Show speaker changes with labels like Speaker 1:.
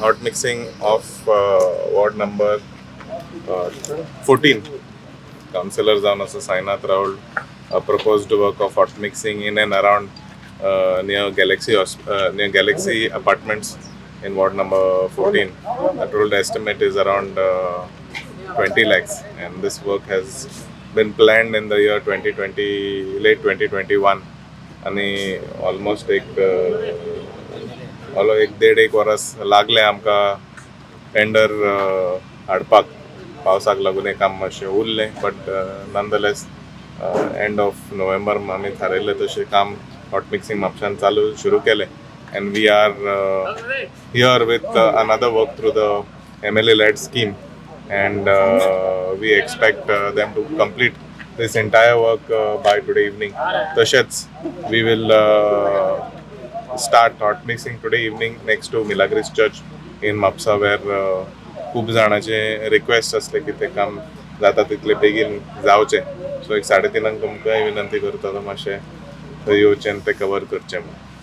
Speaker 1: Hot mixing of ward number 14. Councillor जावन आसा Sainath Raul proposed work of hot mixing in and around near Galaxy Apartments in ward number 14. The total estimate is around 20 lakhs, and this work has been planned in the year 2020, late 2021. आणि almost एक एक देड एक वरस लागलें आमकां tender हाडपाक. पावसाक लागून हें काम मातशें उरलें, but nonetheless end of November आमी थारायल्लें तशें काम हॉट मिक्सिंग म्हापशान चालू सुरू केलें. And we are here with another work through the MLA led scheme, and we expect them to complete this entire work by today evening. तशेंच we will start hot mixing today evening next to Milagres Church in Mapsa, where खूब जाणांचे request आसले की ते काम जाता तितले बेगीन जावचें. सो एक 3:30 तुमकांय विनंती करता, मातशें थंय येवचें आनी तें कवर करचें म्हणून.